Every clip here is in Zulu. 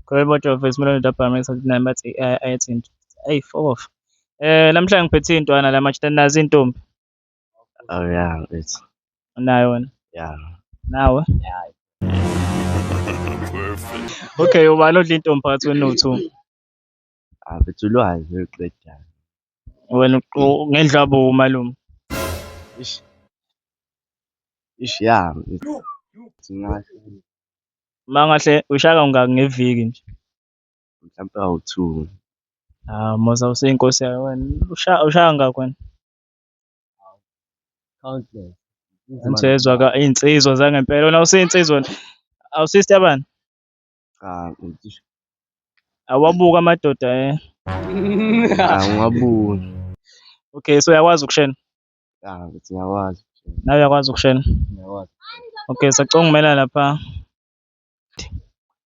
Khuluma Office Melody Dabhama bathi ayethi hey fuck off. Namhlanje ngiphethe iy'ntwana la manje nazi iy'ntombi. Oh yeah, mfethu. Unayo wena? Yeah. Nawe? Okay, ubani odla intombi phakathi kwenu no-two? Ah, mfethu ulwazi oluqedayo. Wena ngendlwabo umalume. Ish. Ish yeah, mfethu. Ngingasho Uma ngahle ushaka ungaki ngeviki nje? mhlampe awu-two. Ah, Musa useyinkosi yayo wena. Ushaya ngakho wena? Countless. Insizwa ka insizwa zangempela. Wena usiyinsizwa wena. Awusisitabani? Cha, mfethu. Ish. Awabuka amadoda eh. Ah, ungabuki. Okay, so uyakwazi ukushena? Yeah, mfethu ngiyakwazi. Nawe uyakwazi ukushena? Ngiyakwazi. Okay, sacela ungimela lapha.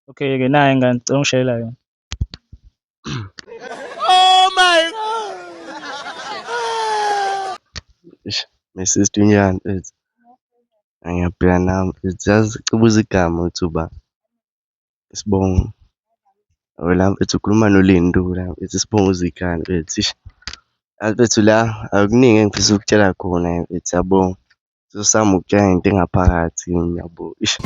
Okay ke nayi ingane, ngicela ungishayela yona. Ish, my sister unjani mfethu? Ngiyaphila nami mfethu. Yazi ubuza igama uthi uba isibongo. La mfethu ukhuluma noLindu la mfethu isibongo uZikhali mfethu. Ish. Yazi mfethu la akuningi engifisa ukukutshela khona mfethu yabo. Sosama ukutshela ngento engaphakathi yabo. Ish.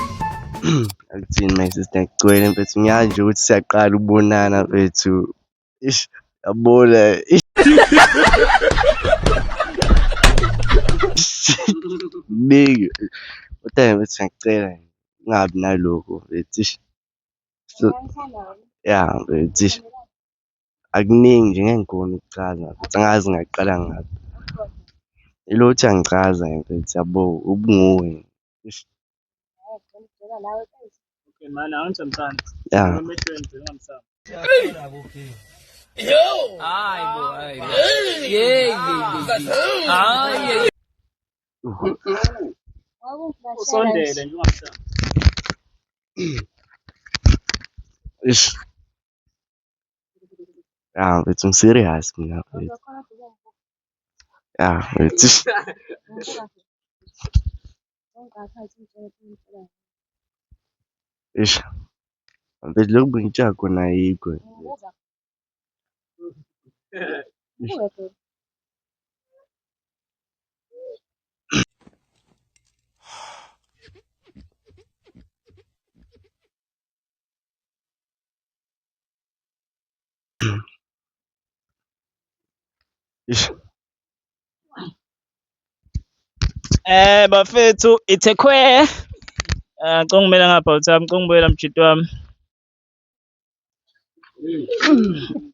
Akuthini my sister ngigcwele mfethu ngiyazi nje ukuthi siyaqala ukubonana mfethu. Ish, yabona. Ish. Kuningi. Kodwa mfethu ngiyacela ungabi nalokho mfethu. Ish. So, yeah mfethu. Ish. Akuningi nje ngeke ngikhone ukuchaza mfethu angazi ngingaqala ngaphi. Ilokhu uyangichaza mfethu yabo ubunguwe. Ish. Okay, mana angithi uyamthanda. Yeah. Emehlweni nje ungamsaba. Usondele nje ungamsaba. Ish. Yeah, mfethu ngi-serious mina mfethu. Yeah, mfethu. Ish. Ish. Mfethu lokhu bengitshela khona ayikho. Ish. Ish. Bafethu ithekwe. Ngicela ungimela ngapha uthami, ngicela ungibuyela mjito wami.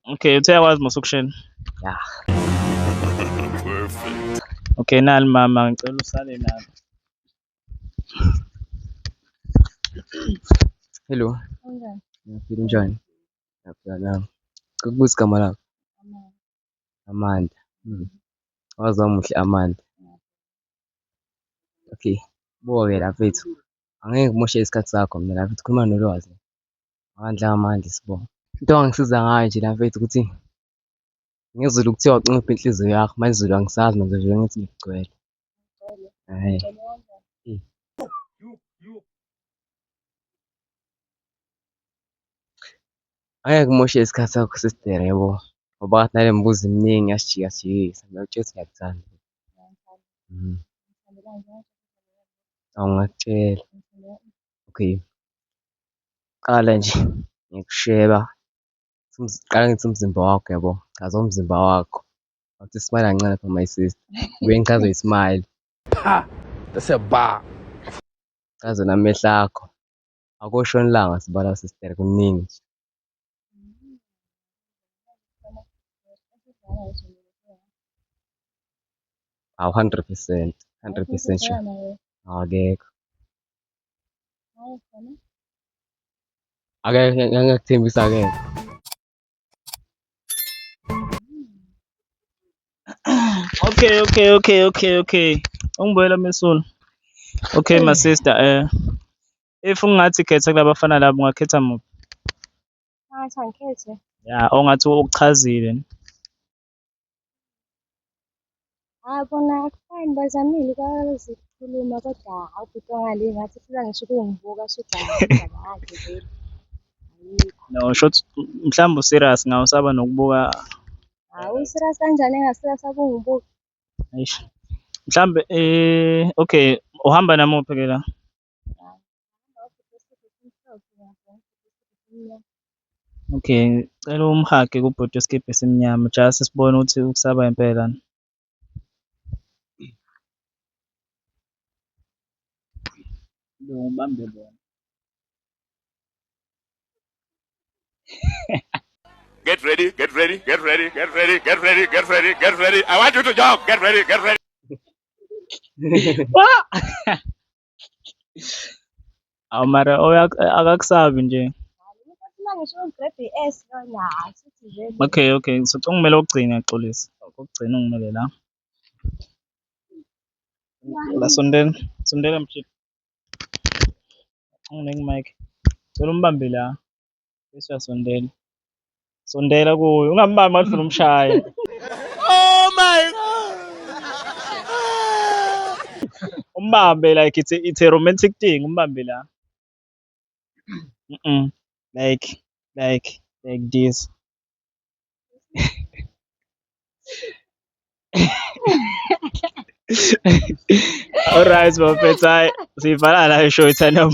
Okay, uthe uyakwazi mos ukushena. Yeah. Okay, nali mama, ngicela usale nalo. Hello. Ngiyaphila unjani? Ngiyaphila nami. Ngicela ukubuza igama lakho. Amanda. Waze wamuhle Amanda. Okay. Buka-ke la mfethu. Angeke ngimoshe isikhathi sakho mina la mfethu khuluma nolwazi. Amandla amandla isibongo. Into ongangisiza ngayo nje la mfethu ukuthi ngezulu kuthiwa ucimiphi inhliziyo yakho, manje izulu angisazi manje nje ngithi ngigcwele. Hhayi. Angeke ngimoshe isikhathi sakho sister yabo. Ngoba ngathi nale mibuzo eminingi iyasijikajikisa. Ngiyakutshela ukuthi ngiyakuthanda. Awu ngingakutshela. Okay. Qala nje ngikusheba. Qala ngithi umzimba wakho yabo. Chaza umzimba wakho. Awuthi smile kancane for my sister. Ubuye ngichazwe i-smile. That's a bar. Chaze namehlo akho. Akoshona ilanga sibala sister kuningi nje. Awu 100%, 100% sure. Akekho. Akekho ngiyakuthembisa akekho. Okay, okay, okay, okay, okay. Ungibuyela Mesula. Okay, my sister, if ungathi khetha kulabafana labo ungakhetha muphi? Ngathi angikhethe. Ya, ongathi ukuchazile. Hayi bona akufani bazamile kwazi ukukhuluma kodwa hawu ubhuti wangale ngathi ufika ngisho ukungibuka shuthi hayi indaba yakhe vele. Ayikho. No, shuthi mhlawumbe u-serious ngawe usaba nokubuka. Hawu, u-serious kanjani enga-serious akungibuka? Eish. Mhlawumbe okay, uhamba namuphi ke la? Okay, cela umhage kubhuti wesikibha esimnyama just sibone ukuthi ukusaba impela. Ubambe bona. Get ready, get ready, get ready, get ready, get ready, get ready, get ready. I want you to jump. Get ready, get ready. Awu mara akakusabi nje. Uma ngisho u-grab i-S lona, asithi vele. Okay, okay, so ungimele okugcina ngiyaxolisa. Okugcina ungimele la. La sondela, sondela mshini. Unginike i-mic. Cela umbambe la. Bese uyasondela. Sondela kuye, ungambambi ngathi ufuna umshaya. Oh my God. Umbambe like it's a romantic thing, umbambe la. Like this. Alright bafethu, hhayi siyivala la i-show ithanda.